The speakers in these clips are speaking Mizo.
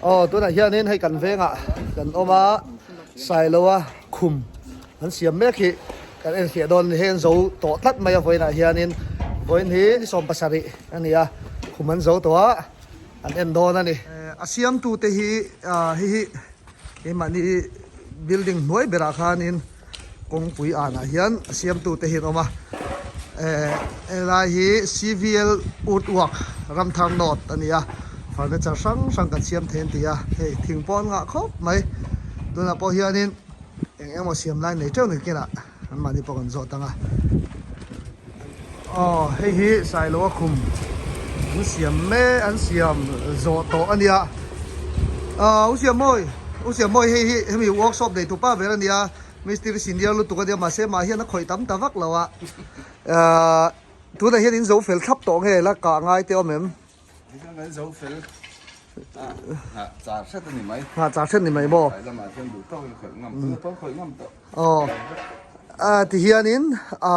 Aw tunah hianin hei kan vengah kan awm a, Sailoa khum an siam mek hi kan enfiah dawn a ni. Hei an zo tawh tlat mai a vawiinah hianin vawiin hi ni 70 a ni a, khum an zo tawh a, an en dawn a ni. A siamtute hi hei hi keimahni building hnuai berah khanin Kawngpui anah hian a siamtute hi an awm a, eh helai hi CVL Woodwork Ramthar North a ni a, furniture hrang hrang kan siam thei an ti a, hei thing pawh an ngah khawp mai, tunah pawh hianin eng emaw siam lai nei teuh ni kinah anmahni pawh kan zawt ang a. Aw hei hi Sailoa khum an siam mek an siam zawh tawh a nia ah u Siammawi u Siammawi hei hi hemi workshop nei tu pa ber a nia mistiri senior lutuk a nia mahse mah hian a khawih tam ta vak lo a ah tunah hian in zo fel thlap tawh nge la kah ngai te awm em? Hei kan zo fel a char hret a ni mai. Nghah char hret a ni mai maw? Tlai lamah hian duh tawkin khawih ngam tawh pawh khawih ngam tawh. Aw a ti hianin a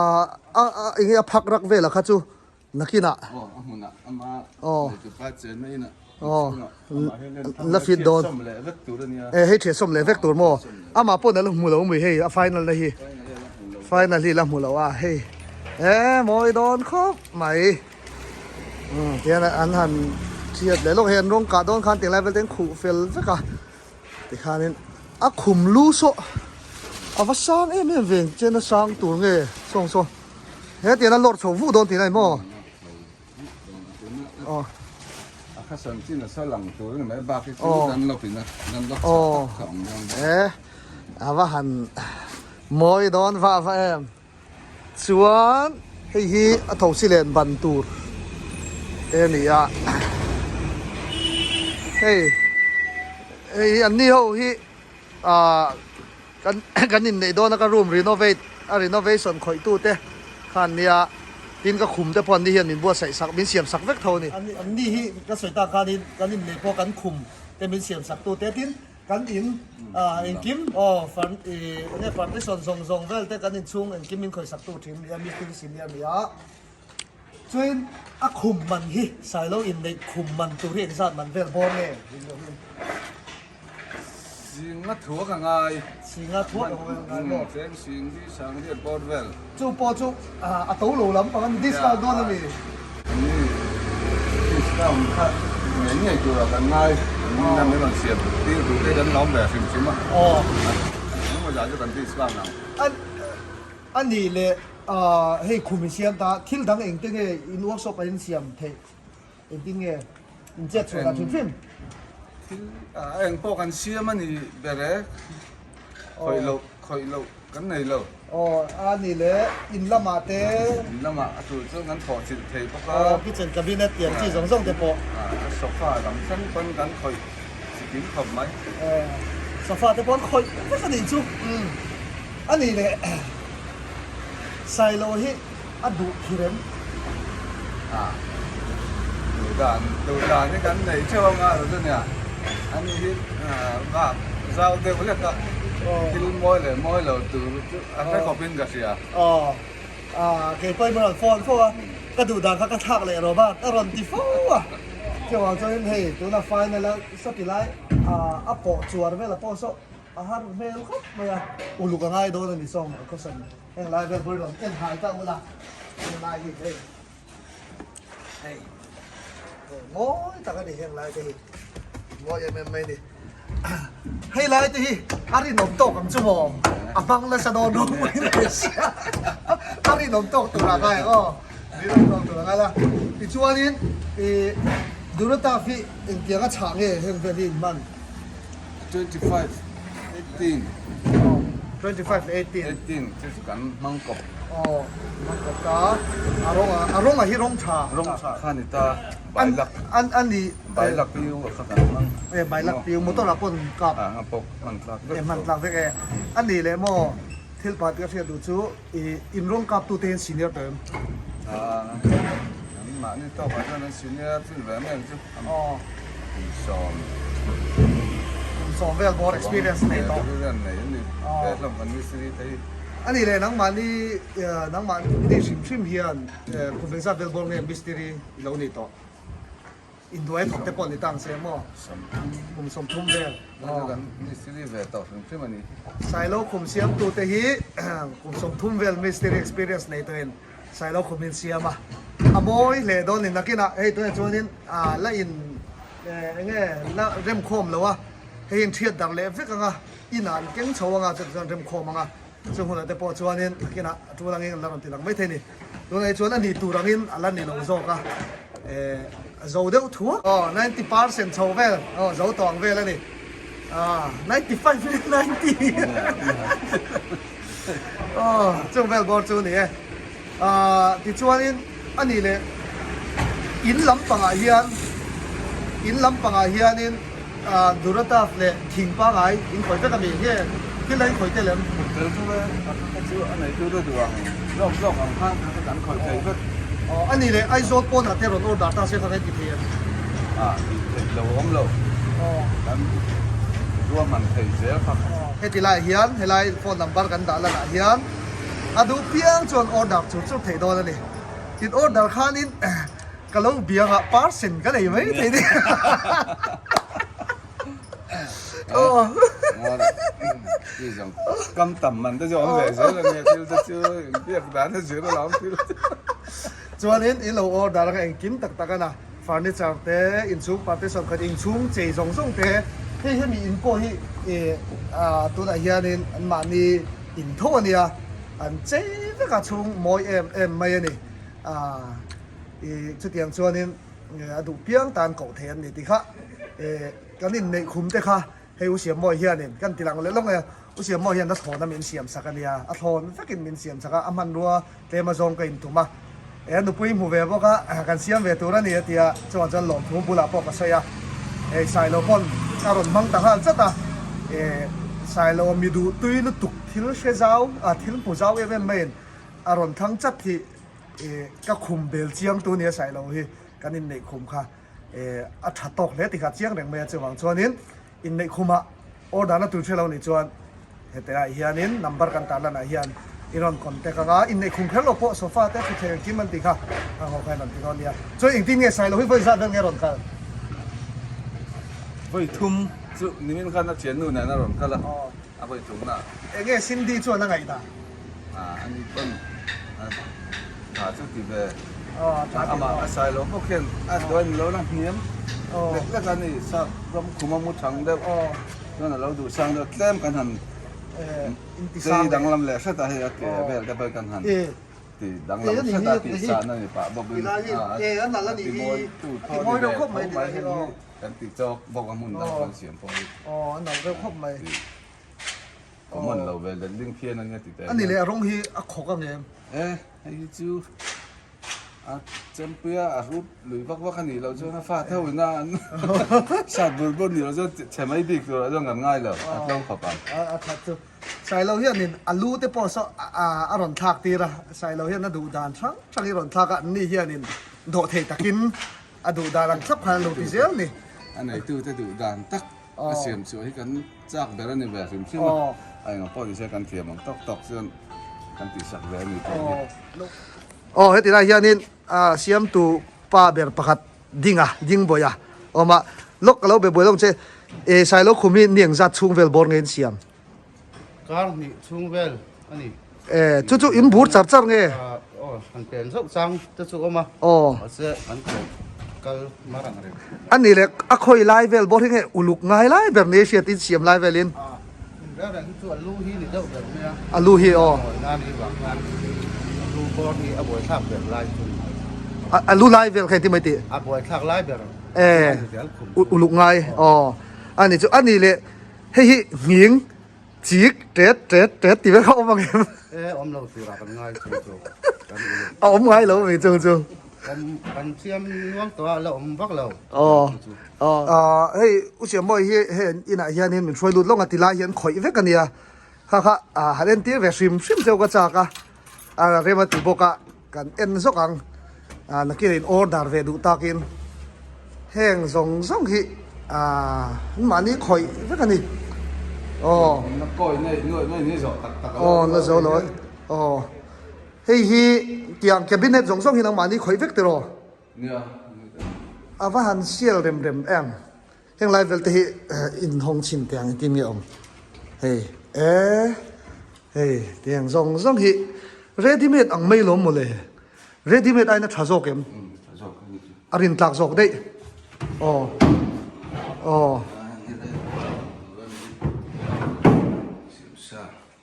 a eng nge a phak rak vel a kha chu nakinah. Aw a hmunah ama Aw tupa chenna inah Aw amah hian la fit dawn. Sawm leh vek tur a nia. E hei thiah sawm leh vek tur maw? Amah pawn a la hmu lo mai hei a final na hi. Final hi la hmu lo a hei e mawi dawn khawp mai. Tihian an han thiat leh lawk hei an rawng kah dawn khan tinglai vel te an khuh fel vek a tikhanin a khum lu saw a va sang em em ve chen a sang tur nge sawng saw he tian a lawr chho vuh dawn tih lai maw aw a kha san chin a sa lang tur a ni mai bak hi chu dan lawk in a dan lawk chak tak kha awm dawn e a va han mawi dawn va va em. Chuan hei hi a thosi len ban tur te a ni a, hei hei hi anni ho hi ah kan kan inneih dawn a ka room renovate a renovation khawih tu te kha an nia tin ka khum te pawh anni hian min buatsaih sak min siam sak vek tho a ni. Anni hi ka sawi tak khanin kan inneih pawh kan khum te min siam sak tu te tin Kan in engkim aw enge partition zawng zawng vel te kan inchhung engkim min khawih sak tu thin nia mistiri si nia nia chuin a khum man hi Sailo inneih khum man tur hi engzat man vel bawr nge Singa thuak a ngai Singa thuak a ngai maw Cheng sing hi sangriat bawr vel Chu pawh chu a to lo lam pang a ni discount dawn a ni. Ni discount kha ngei ngei tura kan ngai an min rawn siam tir duh te kan lawm ve hrim hrim a. Aw. Engemaw zah chu kan discount ang. A nih leh hei khum in siam ta thil dang engte nge in workshop ah in siam theih engtin nge in chet chhuah dan hrim hrim. Thil eng pawh kan siam a ni ber e khawih loh khawih loh. Kan nei lo. Aw, a ni le, in lamah te. In lamah a tul chuan kan thawh chilh thei bawk a. Aw, kitchen cabinet tiang chi zawng zawng te pawh. A sofa lam thleng pawn kan khawih chikim khawp mai. Aw, sofa te pawh an khawih vek a nih chu. A ni le, Sailo hi a duh khirem. A, duh dan, duh dan hi kan nei theuh anga lo chu nia. Ani hi bak zau deuh hlek a, thil mawi leh mawi lo tur chu a hre khawpin ka hria. Aw, kei pawhin rawn phone fo a, ka duh dan kha ka thlak leh rawh bak a rawn ti fo a. Chuvang chuanin hei tuna final a sawti lai a pawh chuar vel a pawh saw a har hmel khawp mai a, uluk a ngai dawn a ni sawng a khawsan. Heng lai vel bul rawn en hai ta ula heng lai hi hei hei hei mawi tak a ni heng lai te hi mawi em em mai ni hei lai te hi a rinawm tawk ang chu maw a hmang nasa dawn rawng mai mai sia a rinawm tawk tur a ngai ang aw rinawm tawk tur a ngai la tichuanin ih Durotaf hi engtiang a chhah nge heng vel hi in hman. 25, 18. Aw, 25 leh 18. 18 chu chu kan hmang kawp. Aw, hmang kawp ta. A rawng a, a rawng a hi rawng tha. Rawng tha kha ni ta. Bailak. An an ni. Bailak piu a kha kan hmang. E bailak piu motor ah pawn kap. A nga pawk hman tlak vek. E hman tlak vek e. A ni leh maw thil pa tia hriat duh chu i in rawng kap tu te hian senior tawh em? A, an mahni tawk ah chuan an senior chin ve mai ang chu. Aw. Kum sawm. Kum sawm vel bawr experience nei tawh. Experience nei an ni. He hlawm kan mistiri te hi. A nih leh nangmahni nangmahni hrim hrim hian kum engzat vel bawr nge mistiri i lo nih tawh? Inhnuai thawk te pawh ni ta ang se maw? Kum 30 vel. Aw. Mistiri ve tawh hrim hrim a ni. Sailo khum siamtu te hi kum 30 vel mistiri experience nei tawhin Sailo khum in siam a. A mawi hle dawn ni nakinah hei tunah chuanin la in enge la remkhawm lo a, hei in thiat darh leh vek ang a, inah an keng chho ang a, chutiang chuan remkhawm ang a. Chung hunah te pawh chuanin nakinah a tul angin an la rawn ti lang maithei a ni. Tunah hi chuan a ni tur angin a la ni lo zawk a, eh a zo deuh thuak. Aw 90% chho vel, aw zo tawh ang vel a ni. Ah 95 nge 90 aw chung vel bawr chu a ni e. Ah tichuanin a nih leh in lampangah hian in lampangah hianin ah Durataf leh thing pangai in khawih vek a mi nge thil a in khawih tel em? Tel chu e, a kha chu a neitu te duh ang zawk zawk ang khan kha kha kan khawih thei vek. Aw a nih leh Aizawl pawnah te rawn order ta se kha kan ti thei em? Ah tih theih lo awm lo. Aw. Kan ruahman thei zel kha. Aw heti laiah hian helai phone number kan dah lanah hian A duh piang chuan order chur chur thei dawn a ni. Tin order khanin ka lo biangah parcel ka nei mai thei ni. Kam tam man te chu awm ve zel a nia thil te chu inbiak dan a zir alawm thil te. Chuanin in lo order anga engkim tak tak a na furniture te inchhung partition khat inchhung chei zawng zawng te hei hemi in pawh hi tunah hianin anmahni In tho a nia, an chei vek a chhung mawi em em mai a ni. Aaa i chutiang chuanin a duh piang tan koh thei an ni tih kha e kan inneih khum te kha hei U Siammawi hianin kan ti lang leh lawng e, U Siammawi hian a thlawn a min siam sak a nia, a thlawn vekin min siam sak a, a hmanrua tlem azawng ka intum a, e a nupui hmu ve bawk a, kan siam ve tur a ni a ti a, chuan chuan lawmthu bulah pawh ka sawi a, hei Sailo pawn a rawn hmang ta nghal chat a, e Sailo mi duh tui lutuk thil hre zau a thil hmu zau em em maiin a rawn thlang chat hi e ka khum bel chiang tu nia Sailo hi kan inneih khum kha e a tha tawk hle tikha chiang reng mai a, chuvang chuanin Inneih khumah order na tur hre lo nih chuan hetah hianin number kan tar lanah hian i rawn contact ang a, inneih khum kher lo pawh sofa te thutthleng engkim an tih kha ang ho kha in rawn ti dawn nia. Chuan engtin nge Sailo hi vawi zat vel nge rawn kal? Vawi thum chu nimin khan a thiannu nen a rawn kal a, a vawi thumna. Enge Cindy chuan a ngaihdan? Ani pawn tha chu ti ve. Amah a sai lo bawk hian a duai ni lo na hniam lek lek a ni sap ram khum a mu thang deuh chuan a lo duh sang deuh tlem kan han chei danglam leh hret a hei a ke vel te pawh kan han ti danglam hret a tih san a ni pah bawk in a ti mawi tu thaw ni ve tho mai heng hi kan ti chawk bawk a hmun dang kan siam pawh hi. Common lo ve let ling phian a nia ti teh hian. A ni leh a rawng hi a khawk ang em? E, hei hi chu a chempuia a hrut lui vak vak a nih loh chuan a fa theuh ina an sat bur bur nih loh chuan chhe mai bik turah chuan kan ngai lo, a tlawm khawp ang. A that chu. Sailo hianin a lu te pawh saw a rawn thlak tir a, Sailo hian a duh dan hrang hrang hi a rawn thlak a, anni hianin dawhthei takin a duh dan ang thlap khan an lo ti zel ni. A neitute duh dan tak A siam chhuah hi kan chak ber a ni ve hrim hrim a, a engah pawh nise kan thiam ang tawk tawk chuan kan tihsak ve a ni tih hi. Aw heti lai hianin siamtu pa ber pakhat Dinga, Dingbawiha awm a, lawk ka lo be buai lawng che, e Sailo khum hi ni engzat chhung vel bawr nge in siam? Kar hnih chhung vel a ni. E, chu chu in bur char char nge? Aw, han pen zauh chang te chu awm a. Aw. Mahse an kawh kal mar ang reng. A ni le, a khawi lai vel bawr hi nge uluk ngai lai ber ni hriat in siam lai velin? A, in reng reng hi chu a lu hi ni deuh ber mai a. A lu hi aw. Aw, nan hi vang khan a lu bawr hi a buaithlak ber lai chu ni mai. A lu lai vel kha engtin mai tih? A buaithlak lai ber. E, uluk ngai, aw. A ni chu, a ni le. Hei hi nghing chik tet tet tet ti vek a awm ang em? E awm lo tur ah kan ngai chung chu kan uluk. A awm ngai lo mi chung chu. Kan kan chiam nual tawh a la awm vak lo. Aw aw hei u Siammawi hi hei an inah hianin min hruai lut lawng a ti lai hian khawih vek a nia. Kha kha han entir ve hrim hrim cheu ka chak a, a rem a ti bawk a kan en zawk ang. Nakin in order ve duh takin heng zawng zawng hi mahni khawih vek a ni. Aw. Aw na zo lo aw. Hei hi tiang cabinet zawng zawng hi nangmahni khawih vek tiraw? Nia. a va han sial rem rem em. Heng lai vel te hi in hawng chhin teh ang engtin nge awm. Hei e hei tiang zawng zawng hi ready made ang mai lawm mawle. Ready made aina tha zawk em? A rin tlak zawk daih. Aw aw.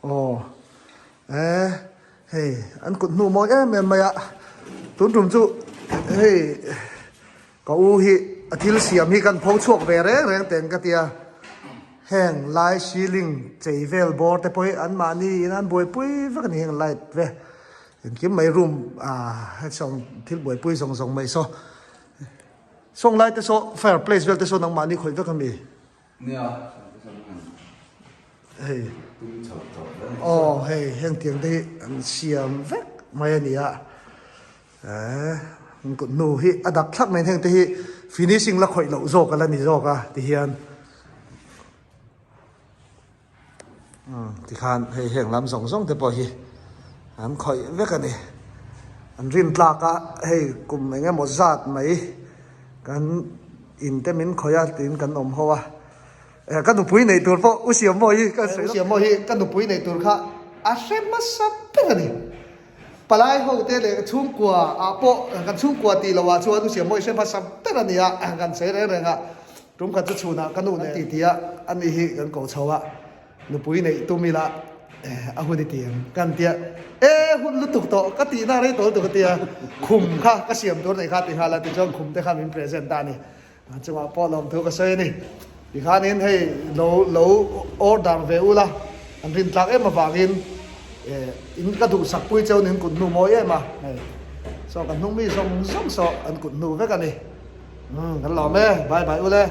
Aw e hei an kut hnu mawi em em mai a tun tum chu hei ka u hi a thil siam hi kan pho chhuak ve reng reng teng ka tia heng lai ceiling chei vel bawr te pawh hi an mahni in an buaipui vek a ni heng light ve engkim mai room ah hetiang thil buaipui zawng zawng mai saw sawng lai te saw fireplace vel te saw nangmahni khawih vek a mi. Nia, hei aw hei heng tiang te hi an siam vek mai a ni a eh an kut hnu hi a dak thlap mai heng te hi finishing la khawih loh zawk a la ni zawk a ti hian umm tikhan hei heng lam zawng zawng te pawh hi an khawih vek a ni an rin tlak a hei kum eng emaw zat mai kan in te min khawih a tiin kan awm ho a eh ka nupui neih tur pawh u Siammawi hi ka sawi u Siammawi hi ka nupui neih tur kha a hre hmasa ber a ni palai ho te leh chhungkua ah pawh kan chhungkua tih loh ah chuan u Siammawi hre hmasa ber a ni a kan sawi reng reng a tum khat chu chhunah ka nu nen ti ti a ani hi kan ko chho a nupui neih tum ila eh a hun i ti ang kan tia e hun lutuk tawh ka tihna rei tawh lutuk ka tia khum kha ka siam tur neih kha ti nghal a tichuan khum te kha min present ta a ni a chungah pawh lawmthu ka sawi a ni tikhanin hei lo lo order ve ula an rin tlak em avangin eh in ka duhsak pui cheu nin kut hnu mawi em a hei saw kan hnung mi zawng zawng saw an kut hnu vek a ni umm kan lawm e bye bye ule.